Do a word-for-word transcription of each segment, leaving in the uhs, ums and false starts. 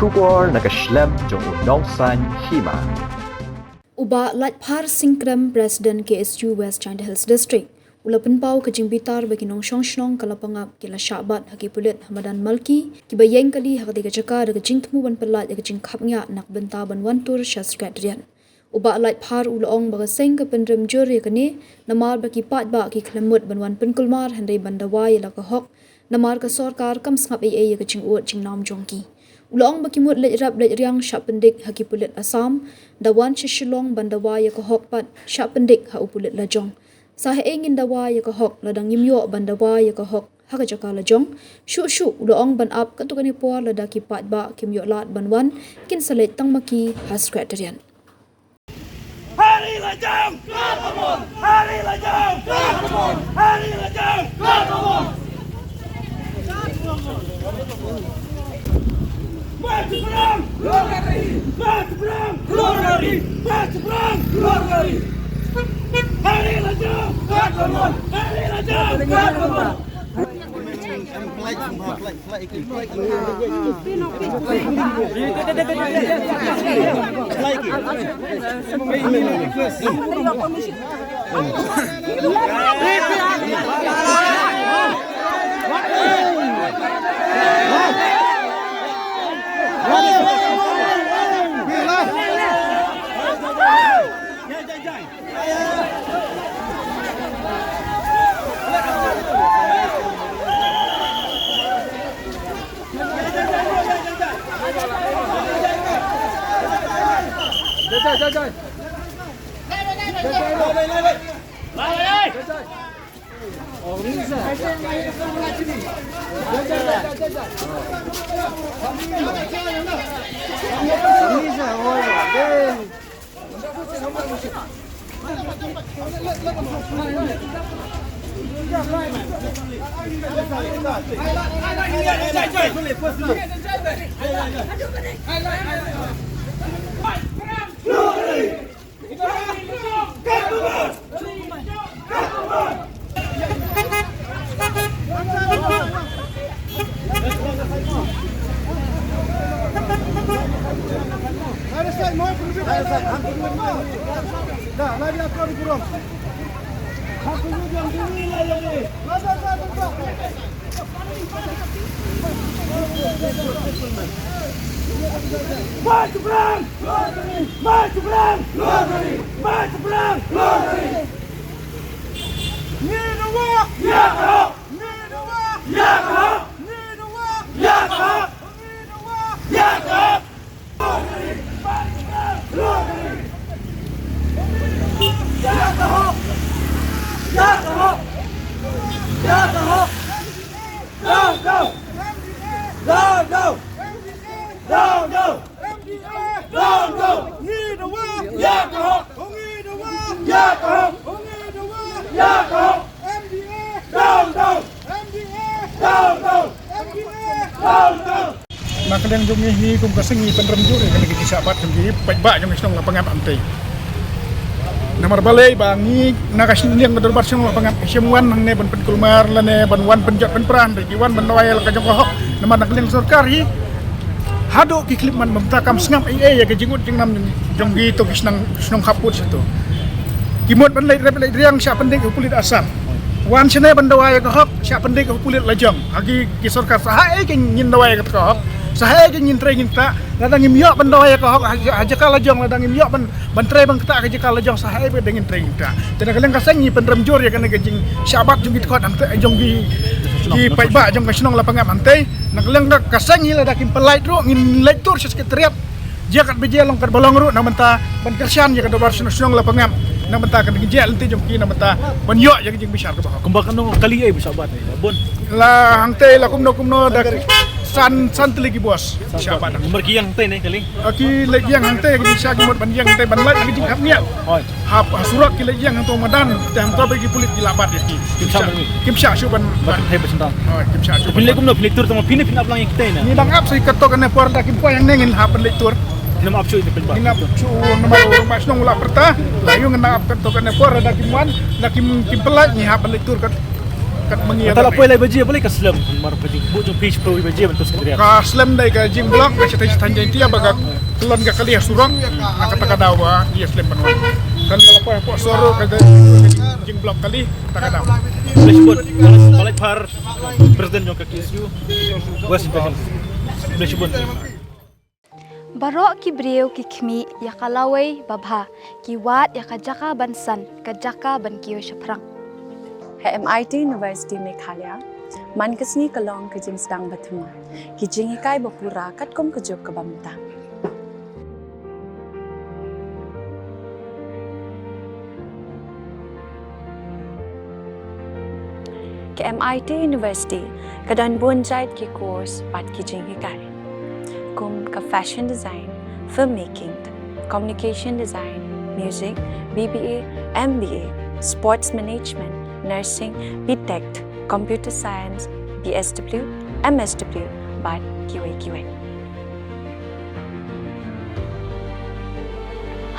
Khubor na ka shlem jong u Nongsaiñ Hima. U Bah Laitphar Singkrem, President K S U West Jaintia Hills District, u la pynpaw ka jingbitar ba ki nongshong shnong Kalapangap ki la shah bat ha ki pulit ha madan Malki, kiba ïeng kali ha katei ka jaka da ka jingthmu ban pyllait ïa ka jingkhapngiah na ka bynta ban wan tur sha Secretariat. U Bah Laitphar u la ong ba ka seng ka pynrem jur ïa kane, namar ba ki paidbah ki khlem mut ban wan pynkulmar hynrei ban dawa ïa la ka hok, namar ka sorkar kam sngap ei ei ïa ka jingud jingnam jong ki. U la ong ba ki mut leit rep leit riang shah pyndik ha ki pulit Assam, da wan sha Shillong ban dawa ïa ka hok pat shah pyndik ha u pulit lajong. Sa haei ngin dawa ïa ka hok lada ngim ïoh ban dawa ïa ka hok ha ka jaka lajong? Shuh shuh u la ong ban ap katto katne por lada ki paidbah kim ïoh lad ban wan, kin sa leit tang ma ki ha Secretariat. Hari lajong! Hari lajong! Hari lajong! Maju perang! Keluar dari! Maju perang! Keluar dari! Maju perang! Keluar dari! Hari lajong! Hari lajong! Maju perang! Maju perang! Maju perang! Ngi dawa! Ïa ka hok! Ngi dawa! Ïa ka hok! Ngi dawa! Ïa ka hok! Ngi dawa! Ïa ka hok! Ïa ka hok! Ïa ka hok! Ïa ka hok! Down, down! Down, down! Down, down! Down, down! Ngi dawa! Ïa ka hok! Ngi dawa! Ïa ka hok! Ngi dawa! Ïa ka hok! M D A! Down, down! M D A! Down, down! M D A! Down, down! Na ka liang jong ngi hi kum ka seng ngi pynrem jur ïa kane ka jingshah bat jong ki paidbah jong ka shnong Lapangap hangtei. Namar balei ba ngi na ka shnong, liang ka dorbar shnong Lapangap, shim wan hangne ban pynkulmar lane ban wan pynjot pynpra hynrei ki wan ban dawa ïa la ka jong ka hok. Namar na ka liang sorkar hi haduh ki khlem man bynta kam sngap ei ei ïa ka jingud jingnam jong ki to ki shnong, shnong khappud shato. Ki mut ban leit rep leit riang shah pyndik ha u pulit Assam. Wan shane ban dawa ïa ka hok shah pyndik ha u pulit lajong. Ha ki, ki sorkar sa haei ki ngin dawa ïa ka hok. Sa haei ki ngin trei ngin ktah. Lada ngim ïoh ban dawa ïa ka hok ha, ha jaka lajong, lada ngim ïoh ban, ban trei ban ktah ha jaka lajong sa haei ba dang ngin trei ngin ktah. Te na ka liang ka seng ngi pynrem jur ïa kane ka jingshah bat jong ki dkhot hangtei jong ki, ki paidbah jong ka shnong Lapangap hangtei. Na ka liang ka seng ngi lada kim pyllait ruh ngin leit tur sha Secretariat. Jia katba jia long katba long ruh na ka bynta ban kyrshan ïa ka dorbar shnong, shnong Lapangap na ka bynta ka jingïaid lynti jong ki na ka bynta ban ïoh ïa ka jingbishar kaba hok. Kumba katno kali ei ba shah bat ei, Bah Bun? La hangtei la kumno kumno da san, san tylli ki bos shah bat. Namar ki ïeng hangtei ne kali? Ah, ki leit ïeng hangtei, ki shah, ki mut ban ïeng hangtei ban lait ïa ka jingkhapngiah. Hooid. Hap, ha surok ki leit ïeng hangto madan, te hangto ba ki pulit ki la bat ïa ki. Kim shah ban, kim shah shuh ban, ban, ban hei ba sendang. Oh, kim shah shuh. Phin leit kumno, phin leit tur tang ma phi ne phin ap lang ïa kitei ne? Ngi dang ap sa katto katne por, da kim poi hangne ngin hap ban leit tur. Ngin ap shuh ïa ki paidbah. Ngin ap shuh namar u rangbah shnong u la pyrta. La ïoh ngin dang ap katto katne por, da kim wan, da kim, kim pyllait ngi hap ban leit tur kat. Kat ma ngi, ynda la poi lai baje, balei ka slem? Mar ka jingbuh jong phi shiphew baje mynta secretary. Ka slem da ka jingblok ka shatei shatei Jaiñtia ba ka kyllon ka kali ha surok. Na kata ka daw ba ïa slem ban wan. Kan ka la poi hapoh sor ka jingblok kali kata ka daw. Khublei shibun. Palai Phar, President jong ka K S U West Bengal. Khublei shibun. Baroh ki briew ki khmih ïa ka lawei babha, ki wad ïa ka jaka ban san, ka jaka ban kiew shaphrang. Ha M I T University Meghalaya, man ka sngi ka long ka jingsdang ba thymmai, ki jinghikai ba pura katkum ka juk kaba mynta. Ka M I T University ka don bun jait ki course bad ki jinghikai, kum ka fashion design, filmmaking, communication design, music, B B A, M B A, sports management, nursing, B Tech, computer science, B S W, M S W, bad kiwei kiwei.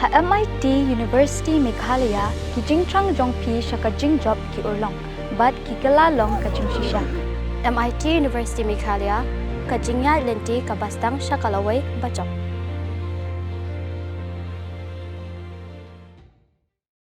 Ha M I T University Meghalaya, ki jingthrang jong phi sha ka jingjop ki urlong bad ki kylla long ka jingshisha. M I T University Meghalaya, ka jingïaid lynti kaba sdang sha ka lawei bajop.